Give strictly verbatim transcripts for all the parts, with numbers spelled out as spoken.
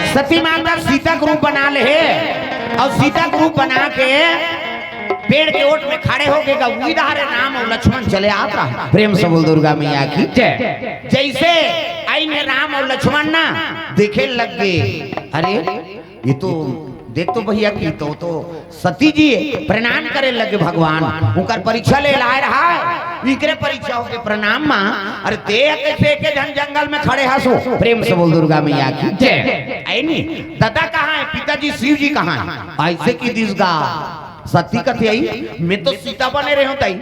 सती माता सीता के रूप बना ले हे अउ सीता के रूप बना के पेड़ के ओट में खड़े होके गा, उही डहर राम अउ लक्ष्मण चले आत रहा। प्रेम से बोल दुर्गा मैया की जय। जइसे आइन हे राम अउ लक्ष्मण ना देखे लग गे, अरे ये तो देख तो भैया की तो, तो सती जी प्रणाम करे लगे भगवान, उनकर परीक्षा ले लाए रहा है, इकरे परीक्षा होके प्रणाम माँ। अरे ते कइसे एके झन जंगल में खड़े हसो? प्रेम से बोल दुर्गा मैया की जय। ऐ नी, दादा कहाँ है? पिताजी शिव जी कहाँ है? ऐसे की दिस गा। सती कथे आई, मैं तो सीता बने रहे हूँ ताई।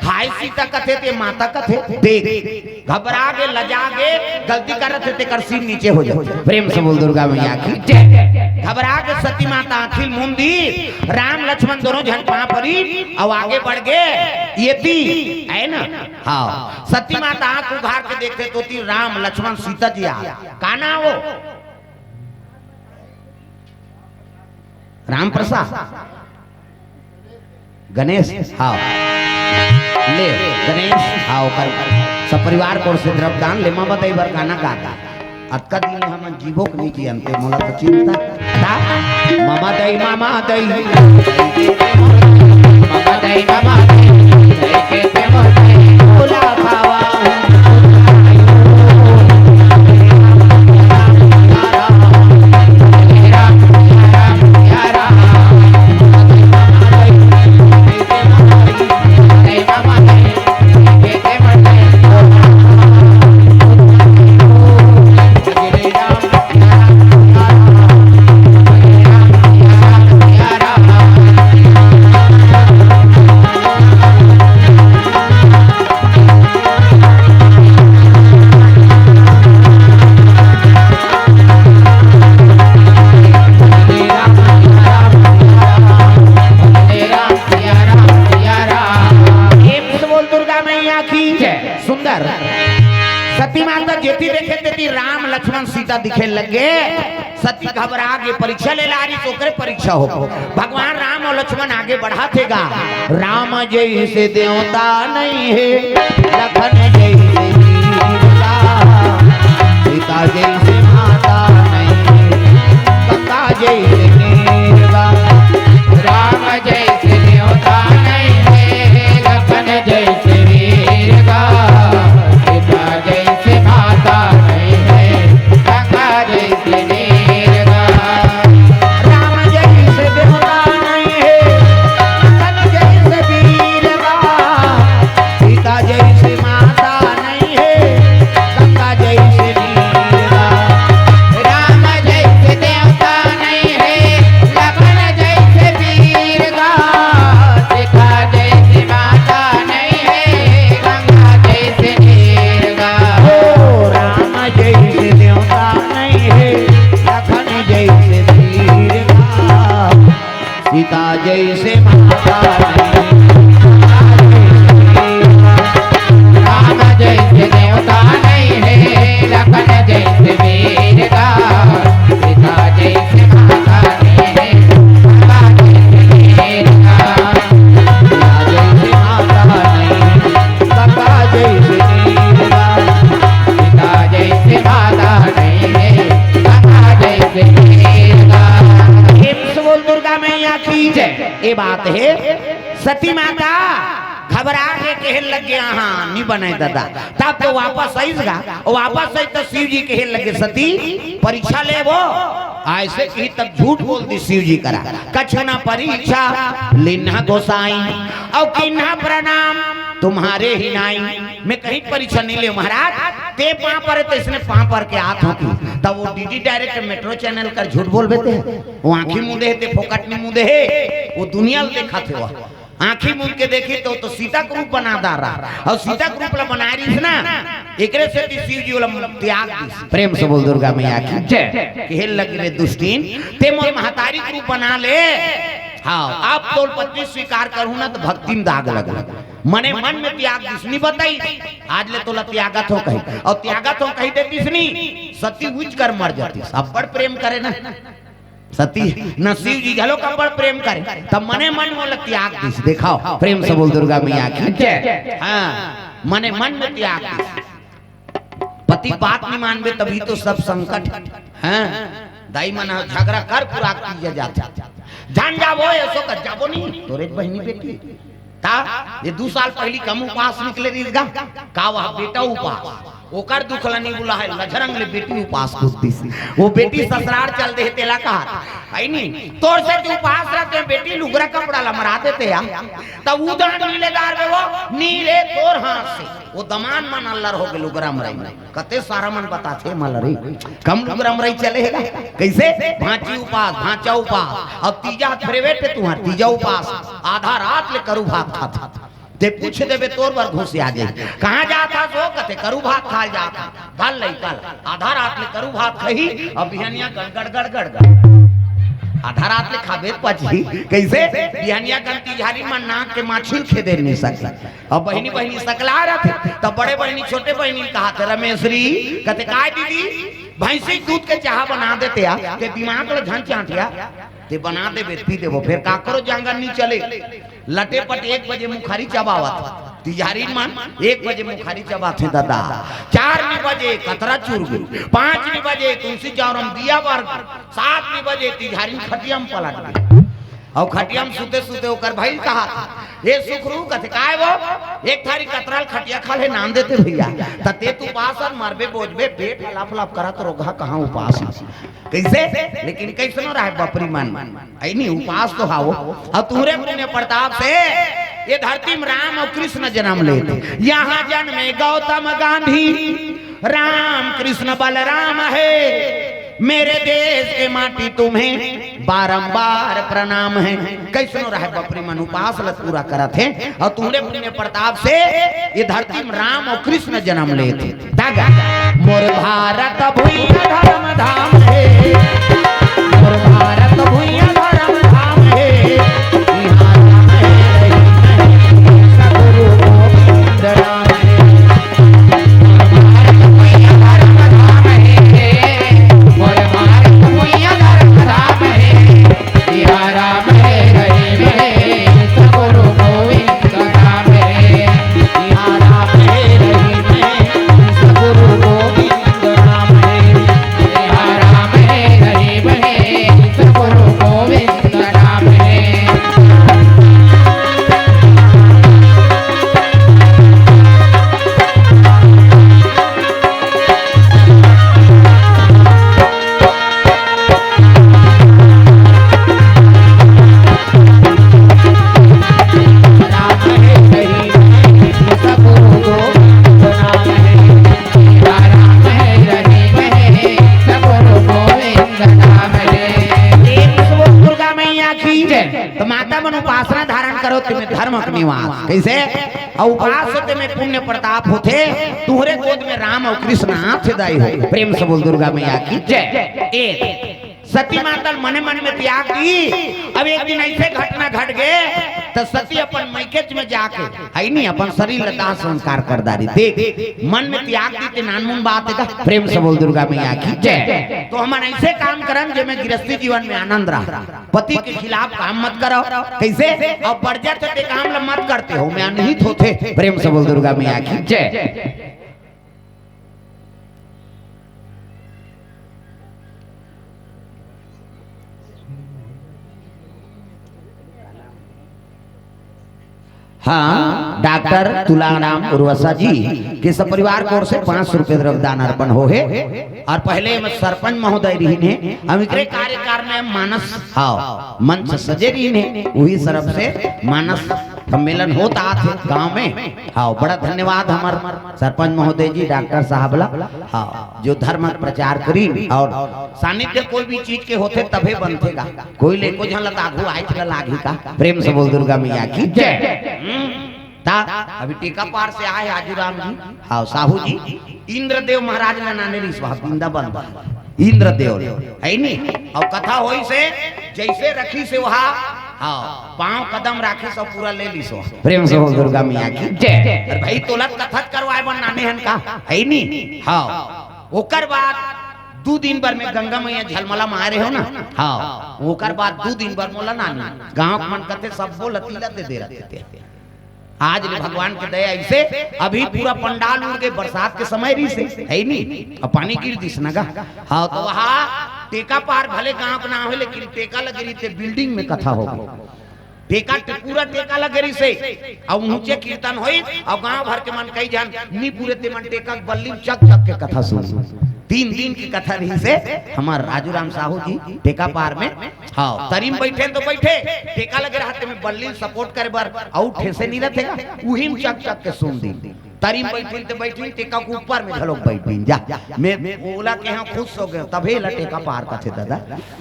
हाय सीता कथे ते माता कथे। देख, घबरा गे, लजा गे, गलती करत हे तेकर सिर नीचे हो जाए। प्रेम से बोल दुर्गा मैया की जय। घबरा गे सती माता आँखी ल मूंदी, राम लक्ष्मण दोनों झन पाँव परी अउ आगे बढ़ गे। ये ती है ना? हाँ, सती माता आँख उघार के देखथे तो ती राम लक्ष्मण सीता जी आ। का नाम वो? राम प्रसाद। गणेश, हाँ। ले, गणेश, हाँ, ओकर सपरिवार कोर से द्रव्य दान ले, ममा दई बर गाना गाता। अतका दिन हमन जीबो के नहीं जियन ते, मोला तो चिंता था। ममा दई, ममा दई, ममा दई, ममा दई, बोला खावा। प्रेम से बोल दुर्गा मैया की जय। सुंदर। सती माता जेती देखे तेती राम लक्ष्मण सीता दिखे लगे। सती घबरा गे, परीक्षा ले ला रही, ओकरे परीक्षा हो। भगवान राम अउ लक्ष्मण आगे बढ़ाथे गा। राम जइसे देवता नहीं है, लखन जइसे वीर गा, सीता जइसे माता नहीं है, गंगा जइसे नीर गा। राम जइसे देवता नहीं है, लखन जइसे वीर गा, सीता जइसे माता नहीं है, गंगा जइसे नीर गा। राम जइसे देवता नहीं है, लखन जइसे वीर गा, सीता जइसे माता नहीं है, गंगा जइसे नीर गा। राम जइसे देवता नहीं है, लखन जइसे वीर गा, सीता जइसे माता नहीं है, गंगा जइसे नीर गा। ओ राम जइसे देवता नहीं है, लखन जइसे वीर गा, सीता जइसे माता नहीं है। राम जइसे देवता नहीं है, लखन जइसे वीर गा, सीता जइसे माता नहीं है, गंगा जइसे नीर गा। सीता जइसे माता नहीं है, गंगा जइसे नीर गा। सीता जइसे माता नहीं है, गंगा जइसे नीर गा। प्रेम से बोल दुर्गा मैया की जय। ये बात है, सती माता घबरा के कहे लग गया, हाँ, नहीं बने दादा। तब तो वापस आइस गा, वापस आइस तो शिव जी कहे लगे, सती परीक्षा ले वो। ऐसे कही तब झूठ बोल दी शिव जी करा, कछु ना परीक्षा लिन्हा गोसाई, अउ किन्हा प्रणाम तुम्हारे ही नाई। मैं कहीं परीक्षा नहीं ले महाराज, ते पाँव परे तो इसने पाँव पर के आत होती। तब वो डीडी डायरेक्ट मेट्रो चैनल कर झूठ बोल बेते, वो आँखी मुदे हे, ते फोकट नहीं मुदे हे, वो दुनिया ल देखा थे वह। आँखी मूंद के देखी तो, तो सीता के रूप बना डारा, अउ सीता के रूप ला बनाए रहिस ना, एकरे सेती शिव जी ओला त्याग दिस। प्रेम से बोल दुर्गा मैया की जय। कहे लग रे दुष्टिन, ते मोर महतारी के रूप बना ले। हाँ, अब तोर पत्नी स्वीकार करहूं ना तो भक्ति में दाग लगे। मने मन में त्याग दिस, नहीं बताई। आज ले तोला त्यागत हो कही, अउ त्यागत हो कही देतिस नहीं, सती उज कर मर जातिस। अब्बड़ प्रेम करे ना। सती न शिव जी घलो का बड़ प्रेम करे, तब मने मन मोला त्याग दिस। देखाओ, प्रेम से बोल दुर्गा मैया की जय। हाँ, मने मन में त्याग दिस। पति बात नहीं मानबे, तभी तो सब संकट। हैं, दाई मन ह झगड़ा कर पूरा कीजे जाथे। जान जाबो, एसो कर जाबो नहीं, तोरे बहिनी बेटी। ता, ये दू साल पहली कम उपास निकले रहिस गा, का वह बेटा उपास, ओकर दुख ल नहीं बुला हे, लझरंग ले बेटी उपास कूद दिस। वो बेटी ससुरार चल दे, तेला कहा, "आई नहीं, तोर से तू उपास रहते, बेटी लुगरा कपड़ा ल मरा देते यार।" तब उदान नीले दार में वो, नीले तोर हाथ से। वो दमान मन अल्लर हो गए लुगरा मराई में। कते सारा मन बताथे मल रे। कम लुगरा मराई चले हे गा। कैसे? भांची उपास, भांचा उपास। अब तीजा फेरे बेटे तुम्हार तीजा उपास। आधा रात ले करू भात खात। ते पूछ देबे तोर बर घुसिया जाई। कहाँ जात हस वो? कते करू भात खाए जात हस। धर लइका ल। आधा रात ले करू भात खही, अब बिहनिया गड़गड़ गड़गड़ गड़। आधा रात ले खाबे पचही। कैसे? बिहनिया गन तिजहारी मन नाक के माछी ल खेदे नहीं सके। अब बहिनी बहिनी सकला रथे, तब बड़े बहिनी छोटे बहिनी ल कहाथे, "रमेश्वरी," कथे, "काय दीदी?" "भैंसी दूध के चाहा बना देते या, ते दिमाग ल झन चांटिया, ते बना देबे, पी देबो, फेर काकरो जांगर नहीं चले।" लटे पट एक बजे मुखारी चबावत, तिजहारी मन एक बजे मुखारी चबाथे दादा, चार नी बजे कतरा चूर गे, पाँच नी बजे तुलसी चौरम दिया बर, सात नी बजे तिजहारी खटिया म पलट गे। अउ खटिया म सुते सुते ओकर भाई कहा, "हे सुखरू," कथे, "काय वो?" "एक थारी कतराल खटिया खा ले नान देते भैया, त ते तू पासन मरबे बोझबे, पेट लप लप करत रोगहा कहाँ उपास।" कैसे? लेकिन कैसनो रहे बपरी मन, ऐनी उपास तो हावो। अउ तुहरे पुण्य प्रताप से ये धरती में राम अउ कृष्ण जन्म लेते। यहाँ जन्मे गौतम गांधी, राम कृष्ण बलराम है। मेरे देश के माटी तुम्हें बारंबार प्रणाम है। कैसनो रहे बपरी मन उपास ल पूरा करत हे अउ तुहरे पुण्य प्रताप से ये धरती में राम अउ कृष्ण जन्म लेते। दागा। मोर भारत भुइयां धर्म धाम हे, मोर भारत भुइयां धर्म धाम हे, इहाँ राम हे, सतगुरु गोविंद राम हे। मोर भारत भुइयां धर्म धाम हे, मोर भारत भुइयां धर्म धाम हे, इहाँ राम हे, रहीम हे, सतगुरु गोविंद राम हे। इहाँ राम हे, रहीम हे, सतगुरु गोविंद राम हे। इहाँ राम हे, रहीम हे, सतगुरु गोविंद राम हे। प्रेम से बोल दुर्गा मैया की जय। तो माता मन उपासना धारण करो, तुम्हें धर्म के निवास। कैसे? अउ उपास से तुम्हें पुण्य प्रताप होथे, तुहरे गोद में राम अउ कृष्ण आथे दाई हो। प्रेम से बोल दुर्गा मैया की जय। ए, सती माता ल मने मन में त्याग दी। अब एक दिन ऐसे घटना घट गे, त सती अपन मइकेच में जाके, है नी, अपन शरीर ल दाह संस्कार कर डारी। देख, मन में त्याग दी ते नानमुन बात हे का? प्रेम से बोल दुर्गा मैया की जय। तो हमन ऐसे काम करन जेमे गृहस्थी जीवन में आनंद रहा। पति के खिलाफ काम मत करो। कैसे? अब बढ़ जाते ते काम ल मत करते हो, मैं अनहित होथे। प्रेम से बोल दुर्गा मैया की जय। हाँ, डॉक्टर तुलाराम उर्वसा जी के सपरिवार की ओर से पाँच सौ रुपये द्रव्य दान अर्पण हो हे। और पहले में सरपंच महोदय रहिन हे, हम एकरे कार्यकाल में मानस, हाँ, मंच सजे रहिन हे, वही तरफ से मानस सम्मेलन होत आत हे गांव में। हाँ, बड़ा धन्यवाद हमर सरपंच महोदय जी, डॉक्टर साहब ला, हाँ, जो धर्म प्रचार करीन और सानिध्य कोई भी चीज के होथे तभे बनथे गा। कोई ले को झन लता आघू आइच ल लागही का। प्रेम से बोल दुर्गा मैया की जय। हम्म। ता अभी टीका पार से आए आजू राम जी, हाँ, साहू जी, इंद्रदेव महाराज ल नाने रिस वहाँ वृंदावन, इंद्रदेव, है नी? अउ कथा होइस हे, जैसे रखिस हे वहाँ, हाँ, पाँव कदम राखिस अउ पूरा ले लिस वहाँ। प्रेम से बोल दुर्गा मैया की जय। अरे भाई, तोला कथा करवाए बर नाने हन का, है नी? हाँ, ओकर बाद दू दिन बर में गंगा मैया झलमला में आए रहे हो ना, हाँ, ओकर बाद दू दिन बर मोला नानी, गांव के मन कथे सब बोलत ला दे दे रथे। आज ले भगवान के दया ऐसे, अभी पूरा पंडाल उड़ के बरसात के समय रहिस हे, है नी? अब पानी गिर दिस ना गा। हाँ, तो वहाँ टेका पार भले गांव के नाम हे, लेकिन टेका लगे रहिस ते building में कथा हो गे। टेका टे-, पूरा टेका लगे रहिस हे, अउ ऊंचे कीर्तन होइस, अउ गांव भर के मन कई झन नी पूरे ते मन टेका के बल्ली में चक चक के कथा सुन। तीन दिन की कथा रहिस हे हमर राजू राम साहू जी टेका पार में। हाँ, तरी में बैठे तो बैठे, टेका लगे रहत ते में बल्ली support करे बर, अउ ठेसे नहीं रहते गा, उही में चक चक के सुन दिन। तरी में बैठिन ते बैठिन, टेका के ऊपर में घलोक बैठ दिन जा। मैं ओला के हाँ खुश हो गे, तभे ला टेका पार कथे दादा,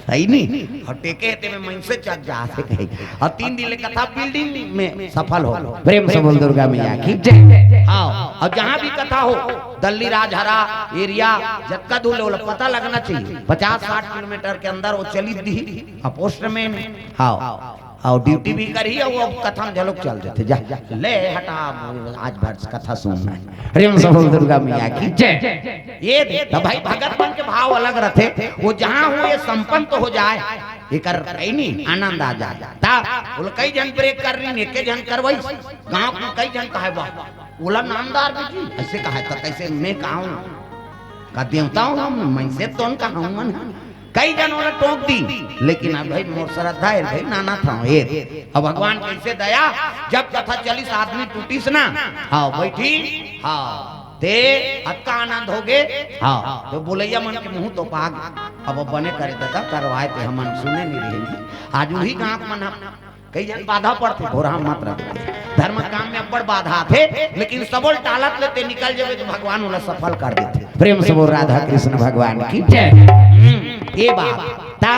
है नी? अउ टेके हे ते में मनसे चक जाथे कहे। अउ तीन दिन ले कथा building में सफल हो। प्रेम से बोल दुर्गा मैया की जय। हाँ, अउ जहाँ भी कथा हो, दल्ली राजहरा area, जतका दूर ले ओला पता लगना चाहिए, पचास साठ किलोमीटर के अंदर वो चली दी। हाँ, postman, हाँ, अउ duty भी करही, अउ अब कथा में घलोक चल देथे। जा, ले हटा, आज भर कथा सुनना हे। प्रेम से बोल दुर्गा मैया की जय। ये दे, तो भाई, भगत मन के भाव अलग रहथे। वो जहाँ हो, ये संपन्न तो हो जाए, एकर कहीं नहीं आनंद आ जाए। ता बोले, कई झन break कर रही, एके झन करवाई। गांव के कई झन कहे, "वाह, ओला नामदार बेटी ऐसे कहे, तो कैसे मैं कहूँ?" का देवता हूँ हम, मनसे तो उनका हम मन है। कई झन ओला टोक दी, लेकिन अब भाई मोर श्रद्धा हे भाई, नाना था ये। अब भगवान कैसे दया, जब कथा चलिस आदमी टूटिस ना, हाँ, बैठी, हाँ, ते अतका आनंद हो गे, हाँ, तो बोलैया मन के मुंह तो पाग। अब बने करे दादा, करवाए ते हमन सुने नहीं रहेंगे। आज उही गांव मन हम कई झन बाधा पड़थे, घोरहा मत रख। धर्म काम में अब्बड़ बाधा आथे, लेकिन सबो ल टालत ले ते निकल जाबे तो भगवान ओला सफल कर देथे। प्रेम से बोल राधा कृष्ण भगवान की जय। हम्म, ये बात। ता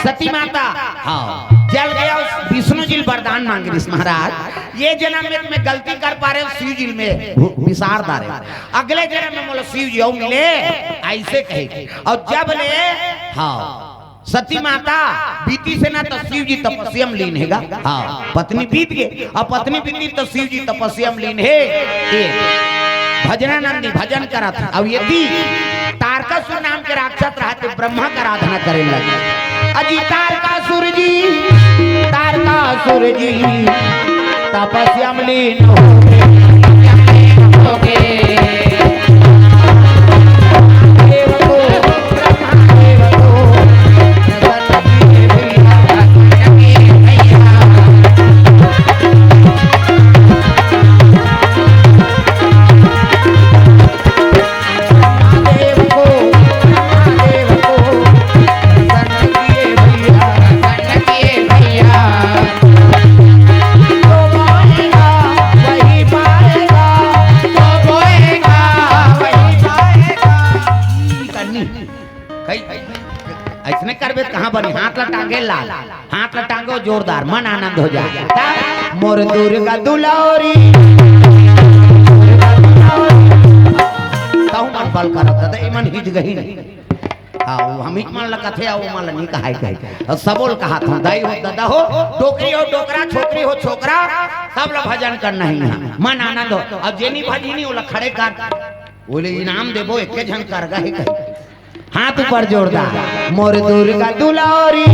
सती माता, हाँ, जल गया, विष्णु जी ल वरदान मांगे रिस महाराज, ये जन्म में मैं गलती कर पा रहे हो, शिव जी में विसार डारे, अगले जन्म में मोला शिव जी अउ मिले, ऐसे कहे। अउ जब ले, हाँ, सती माता बीती से ना, त शिव जी तपस्या में लीन हे गा। हाँ, पत्नी बीत गे, अब पत्नी बीती त शिव जी तपस्या में लीन हे। ये भजनानंदी भजन करत हे। अब यदि तारकासुर नाम के राक्षस रहते, ब्रह्मा का आराधना करे लगे। अजी तारकासुर जी, तारकासुर जी, तपस्या में लीन हो गे। करनी। कई, अइसने करबे त कहाँ बनी? हाथ ला टांगे लाल, हाथ ला टांगो जोरदार, मन आनंद हो जाए। ता मोर दुर्गा दुलारी, तहु मन बल करत दादा, ए मन हिच गही नहीं। हाँ, वो हम हिच मन ला कथे, वो मन ला नहीं कहाय कहे। अउ सबो ल कहात हूँ, दाई हो, दादा हो, डोकरी हो, डोकरा, छोकरी हो, छोकरा, सब ला भजन करना ही है। मन आनंद हो। अब जेनी भजी नहीं, ओला खड़े कर, बोले इनाम देबो, एके झन करगा ही कहे। हाथ ऊपर जोरदार, मोर दुर्गा दुलारी।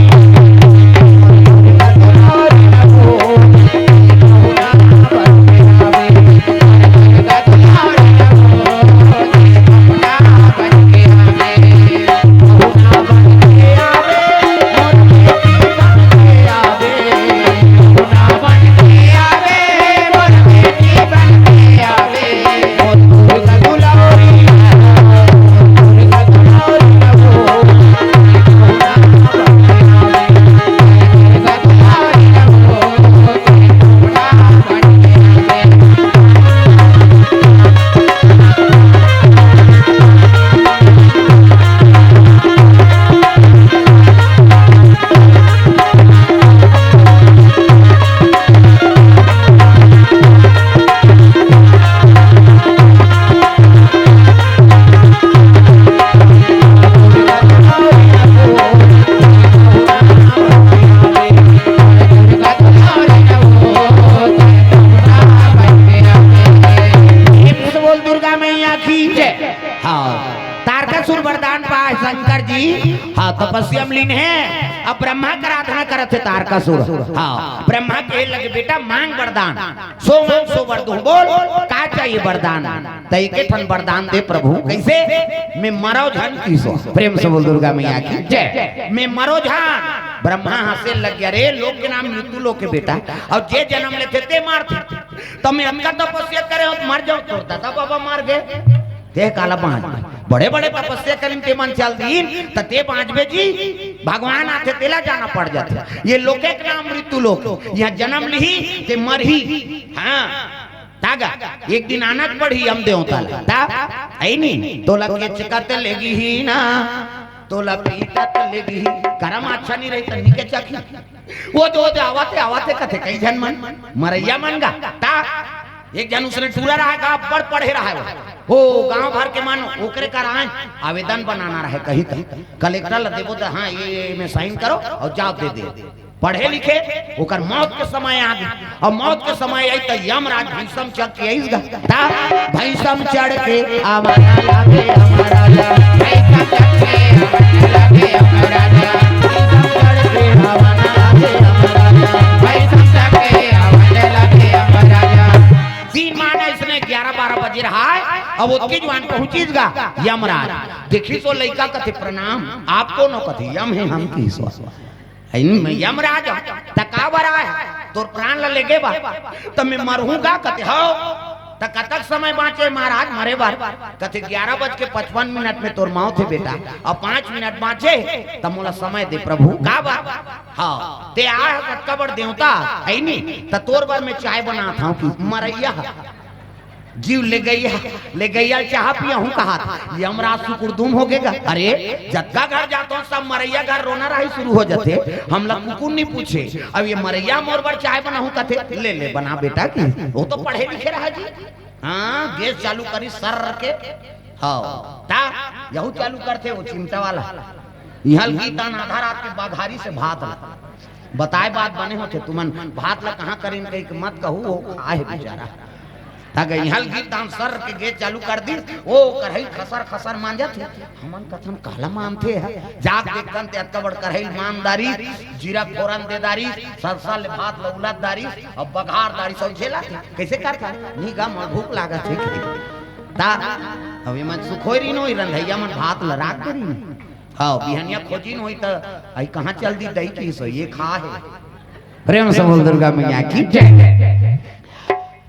वरदान पाए शंकर जी। हाँ, तपस्या में लीन हे। अब ब्रह्मा के आराधना करत हे तारकासुर। हाँ, ब्रह्मा कहे लगे, "बेटा मांग वरदान, सो मांग सो वर दूं, बोल का चाहिए वरदान?" त एके ठन वरदान दे प्रभु। कइसे? "मैं मरव झन" किहिस। प्रेम से बोल दुर्गा मैया की जय। "मैं मरव झन।" ब्रह्मा हंसे लगे, "अरे लोक के नाम मृत्यु लोक हे बेटा, अउ जे जनम लेथे ते मरथे। त मैं अतका तपस्या करे हंव, मर जाहूं, तोर दादा बाबा मर गे, तें काला बांच, बड़े बड़े तपस्या करिन, ते मन चल दीन, त तें बांचबे जी, भगवान आथे, तेला जाना पड़ जाथे। ये लोके के नाम मृत्यु लोक, इहां जनम लिही ते मरही।" हाँ, तागा, एक दिन आना पड़ही यम देवता ला। ता, अइ नी, "तोला केचकत लेगही ना, तोला पीटत लेगही।" करम अच्छा नइ रही त नी केचकही। ओ दे, ओ दे, आवत हे, आवत हे कथे, कई झन मन, मरइया मन गा। ता, एक झन उसने टूरा रहा गा, बड़ पढ़े रहा हे वो। हो, गांव भर के मन ओकरे करा आए, आवेदन बनाना रहे कहीं त। कलेक्टर ला देबो त, "हाँ, ये, ये में साइन करो अउ जाव दे दे।" पढ़े लिखे, ओकर मौत के समय आ गे। अउ मौत के समय आई त यमराज भैंसम चढ़ के आइस गा। ता भैंसम चढ़ के आवाना लागे यमराजा। भैंसम चढ़ के आवाना लागे यमराजा। भैंसम चढ़ के आवाना लागे यमराजा। भैंसम चढ़ के आवाना लागे यमराजा। दिन मान अइसने ग्यारह बारह बजे रहा हे, अब ओतके जुवान पहुंचिस गा यमराज। देखिस ओ लइका कथे, "प्रणाम, आप कोन हो?" कथे, "यम हे हम" किहिस। "अइ मैं यमराज हंव, त का बर आए हस?" "तोर प्राण ल लेगे बर।" "त मैं मरहूं गा?" कथे, "हव।" "त कतक समय बांचे महाराज मरे बर?" कथे, "ग्यारह बज के पचपन मिनट में तोर मौत हे बेटा, अउ पांच मिनट बांचे हे, त मोला समय दे प्रभु।" "का बर?" "हाँ, तें आए हस अतका बड़ देवता, अइ नी, त तोर बर मैं चाय बनात हंव" किहिस। मरइया ह जीव लेगइया, लेगइया ल चाहा पियाहूं कहाथे। यमराज सुकुरदुम होगे गा। "अरे, जतका घर जात हंव, सब मरइया घर रोना राही शुरू हो जाथे। हमला कुकुर नइ पूछे। अब ये मरइया मोर बर चाय बनाहूं कथे, ले, ले, बना बेटा" किहिस। ओ तो पढ़े लिखे रहा जी। हाँ, गैस चालू करिस सर के। हाँ, ता, यहू चालू करथे ओ चिमटा वाला। इहां ल गिस तान आधा रात के बघारिस हे भात ला। बताए बात बने होथे, तुमन भात ला कहां करिन कहिके मत कहू, ओ खाए हे बेचारा। त गा इहां ल गिस तान सर के गैस चालू कर दिस, ओ करही खसर खसर मांजत हे। हमन कथन काला मांजथे ह, जाके देखथन ते अतका बड़ करही ल मांज डारिस, जीरा फोरन दे डारिस, सरसा ले भात ल उलत डारिस, अउ बघार डारिस, अउ झेलत हे। कइसे करथे? नी गा, मोला भूख लागत हे। ता, अब एमन सुखोय रहिन होही, रंधइया मन भात ल राख दे रहिन। हाँ, बिहनिया खोजिन होही त, "अई कहां चल दिस दई" किहिस होही, "ये खा हे।" प्रेम से बोल दुर्गा मैया की जय।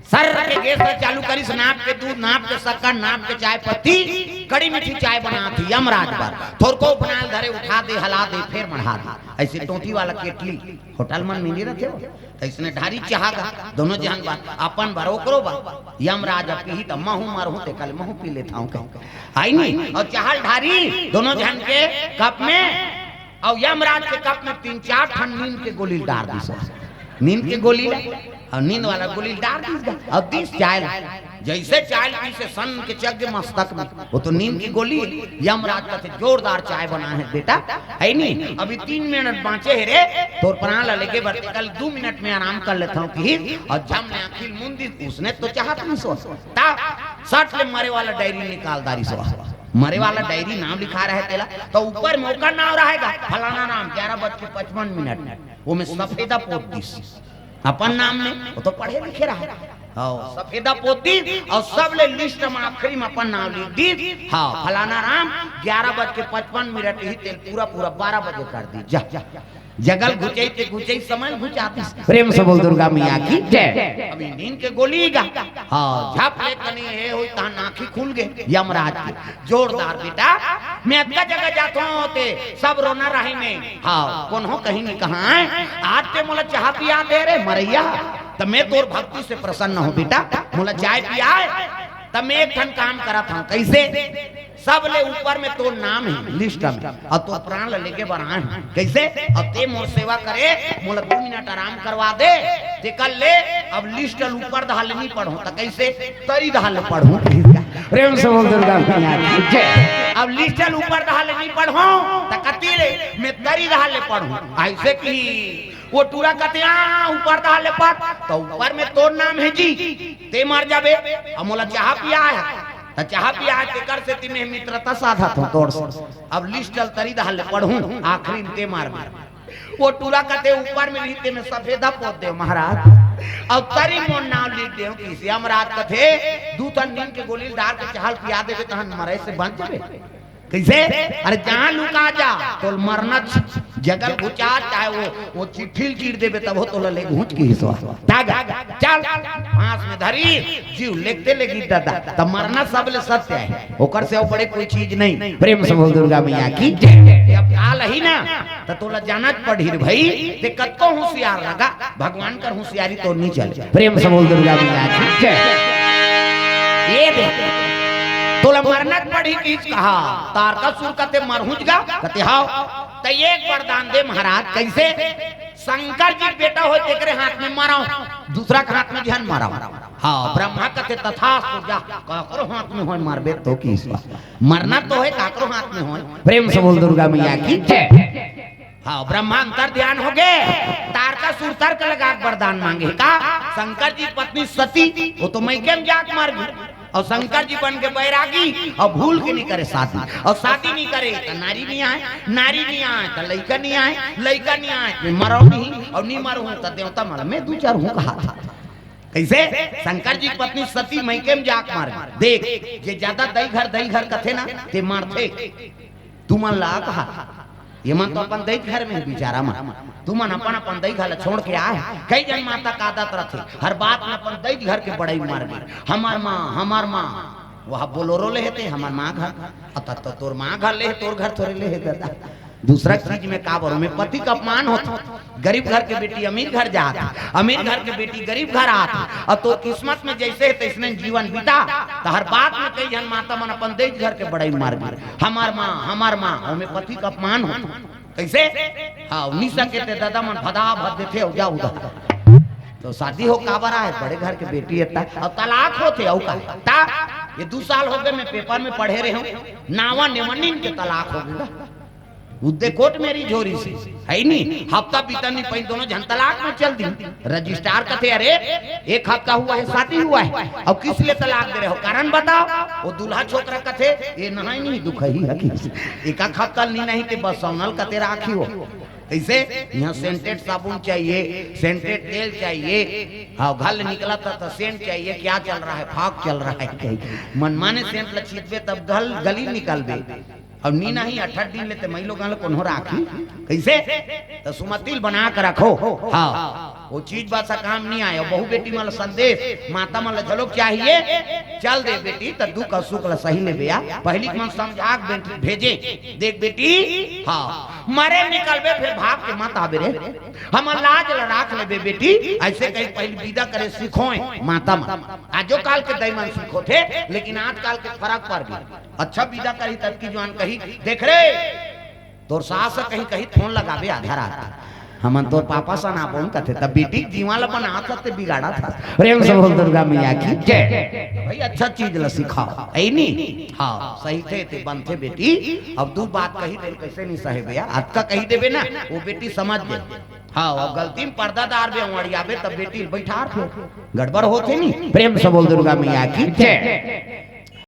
सर के गैस ल चालू करिस, नाप के दूध, नाप के शक्कर, नाप के चाय पत्ती, कड़ी मीठी चाय बनाथे यमराज बर। थोरको बनाय ल धरे, उठा दे, हला दे, फेर मढ़ा दे। अइसे टोंटी वाला केटली, होटल मन मिली रथे वो। त अइसने ढारिस चाहा गा, दोनों झन बर, अपन बर, ओकरो बर। यमराज अब किही त महूं मरहूं, तेकर ले महूं पी लेथंव कहि। अइ नी, अउ चाहा ल ढारिस दोनों झन के कप में, अउ यमराज के कप में तीन चार ठन नींद के गोली ल डार दिस। नींद के गोली ल, अउ नींद वाला गोली ल डार दिस गा, अउ दिस चाय ल। जइसे चाय ल पीस हे सन के चघ गे मस्तक में, ओ तो नींद के गोली। यमराज कथे, "जोरदार चाय बनाय हस बेटा, अइ नी? अभी तीन मिनट बांचे हे रे, तोर प्राण ल लेगे बर, तेकर ले दू मिनट में आराम कर लेथंव" किहिस, अउ झम ले आंखी ल मूंद दिस। उसने तो चाहत नइ सोच, ता सट ले मरे वाला डायरी निकाल डारिस। मरे वाला डायरी, नाम लिखा रहे तेला, त ऊपर में ओकर नाम रहे गा, फलाना राम, ग्यारह बज के पचपन मिनट, ओमे सफेदा पोत दिस अपन नाम में, ओ तो पढ़े लिखे रहे। हाँ, सफेदा पोत दिस अउ सबले लिस्ट में आखिरी में अपन नाम लिख दिस। हाँ, फलाना राम, ग्यारह बज के पचपन मिनट ही, तेला पूरा पूरा बारह बजे कर दिस। जा, जा। जगह ल घुचई ते घुचई समय ल घुचा दिस। प्रेम से बोल दुर्गा मैया की जय। अभी नींद के गोली गा। हाँ, झप ले कनी हे होही, तहां आंखी खुल गे यमराज के। जोरदार बेटा, मैं अतका जगह जाथंव ते सब रोना राही में। हाँ, कोनो कहीं नइ कहय, आज तें मोला चाहा पिया दे रे मरइया, त मैं तोर भक्ति से प्रसन्न हंव बेटा, मोला चाय पियाय। त मैं एक ठन काम करत हंव, कइसे? सबले ऊपर में तोर नाम हे लिस्ट में, अउ तोर प्राण ल लेगे बर आय हंव। कइसे? अब तें मोर सेवा करे, मोला दू मिनट आराम करवा दे, तेकर ले अब लिस्ट ल ऊपर डहर ले नइ पढ़ंव। त कइसे? तरी डहर ले पढ़हूं। प्रेम से बोल दुर्गा मैया की जय। अब लिस्ट ल ऊपर डहर ले नइ पढ़ंव, त कति ले मैं तरी डहर ले पढ़हूं। अइसे किहिस ओ टूरा कथे, "आ, ऊपर डहर ले पढ़।" त ऊपर में तोर नाम हे जी, तें मर जाबे, अउ मोला चाहा पियाय हस। त चाहा पिया तेकर सेती में मित्रता साधत हों तोर से। अब लिस्ट ल तरी दहाल ले पढ़हूं, आखिरी में ते मार में। वो टूरा कथे ऊपर में रहिते में सफेदा पोत देव महाराज, अउ तरी मोर नाव लिख देव कि श्याम राज कथे दू ठन नींद के गोली डार के चाहा ल पिया देबे तहन मरे से बच जबे। कइसे? अरे जहां लुका जा, तोल मरना छ-, जगल घुचा, चाहे वो, वो चिट्ठी ल चीर देबे, तब हो तोला ले घुच के हिसवा। जा, जा, चल, फांस में धरी, जीव लेगते लेगी दादा, त मरना सबले सत्य हे, ओकर से अउ बड़े कोई चीज नहीं। प्रेम से बोल दुर्गा मैया की जय। जब काल ही ना, त तोला जाना च पड़ही रे भई, ते कतको होशियार लगा, भगवान कर होशियारी तो नहीं चले। प्रेम से बोल दुर्गा मैया की जय। ये दे, तोला मरना च पड़ही किस कहा, तारकासुर कथे मरहूं गा, कथे हाव। त एक वरदान दे महाराज, कइसे? शंकर जी बेटा होय तेकरे हाथ में मरव, दूसरा के हाथ में झन मरव। हां, ब्रह्मा कथे तथास्तु, जा, काकरो हाथ में होय मरबे तो किस बा। मरना तो हे काकरो हाथ में होय। प्रेम से बोल दुर्गा मैया की जय। हां, ब्रह्मा अंतर ध्यान हो गे। तारकासुर तर्क लगा के वरदान मांगे का? शंकर जी पत्नी सती, वो तो मइके में जाके मर गे। अउ शंकर जी बन के बैरागी, अउ भूल के नहीं करे शादी, अउ शादी नहीं करे त नारी नहीं आय, नारी नहीं आय त लइका नहीं आय, लइका नहीं आय त मरव नहीं, अउ नहीं मरहूं त देवता मन में दू चार हूं कहा था। कइसे? शंकर जी की पत्नी सती मइके में जाके मर गे। देख, जे ज्यादा दई घर दई घर कथे ना, ते मरथे। तुमन ला कहा, ये मन तो अपन दई घर में हे बिचारा मन। तुमन अपन अपन दई घर ला छोड़ के आय। कई झन माता का आदत रथे, हर बात में अपन दई घर के बड़ई मार गे। हमर मां, हमर मां, वह बोलोरो ले हे ते, हमर मां घर। अत तो तोर मां घर ले हे, तोर घर थोरे ले हे दादा। दूसरा चीज में का बरो में पति का अपमान होथे। गरीब घर के बेटी अमीर घर जात, अमीर घर के बेटी गरीब घर आत, अउ तोर किस्मत में जइसे हे तइसने जीवन बिता। त हर बात में कई झन माता मन अपन दई घर के बड़ई मार गे, हमर मां, हमर मां, ओमे पति का अपमान होथे। कइसे? हां, निसा के ते दादा मन भदा भद देथे, अउ जा उदा। तो शादी हो काबर आय, बड़े घर के बेटी हे त, अउ तलाक होथे, अउ का? त ये दू साल हो गे, मैं पेपर में पढ़े रहे हूं, नावा नेवनिन के तलाक हो गे। उद्दे कोर्ट मेरी झोरी से, हे नी? हफ्ता बीतन नहीं पाइन, दोनों झन तलाक में चल दी। रजिस्ट्रार कथे, "अरे, एक हफ्ता हुआ है, शादी हुआ है, अउ किस लिए तलाक दे रहे हो? कारण बताओ।" वो दूल्हा छोकरा कथे, "ये नहाय नहीं, दुखही हे कि एक हफ्ता नहीं, नहीं ते बस सौनल कथे राखी हो।" कइसे? यहां सेंटेड साबुन चाहिए, सेंटेड तेल चाहिए, हां, घर ले निकला त, त सेंट चाहिए, क्या चल रहा है, फाग चल रहा है, कही मनमाने सेंट ल छींचबे तब गल, गली निकलबे। अउ नी नहीं, अट्ठारह दिन ले ते मई लोगन ल कोनो राखी। कइसे? त सुमतिल बना के रखो। हां, वो चीज बस काम नहीं आय। बहू बेटी मन ल संदेश, माता मन ल घलोक चाहिए। चल दे बेटी, त दुख अउ सुख ल सही लेबे या। पहिली के मन समझा के बेटी भेजे। देख बेटी, हां, मरे निकलबे, फेर भाग के मत आबे रे। हमर लाज ल राख लेबे बेटी। अइसे कही पहिली विदा करे सिखोय माता मन। आजो काल के दई मन सिखोथे, लेकिन आज काल के फरक पर गे। अच्छा विदा करही तब की जुवान कही, "देख रे, तोर सास ह कहीं कहीं फोन लगाबे आधा रात, हमन तोर पापा सन आबोन कथे, त बेटी के जीवन ल बनात हस ते बिगाड़त हस।" प्रेम से बोल दुर्गा मैया की जय। भाई अच्छा चीज ल सिखाओ, हे नी? हां, सही थे ते बनथे बेटी। अब दू बात कही दे, कइसे नहीं सहे बे यार, अतका कही देबे ना, वो बेटी समझ ले। हां, अब गलती में पर्दा डारबे, अंवड़ियाबे, तब बेटी ल बैठार फेर गड़बड़ होथे नी। प्रेम से बोल दुर्गा मैया की जय।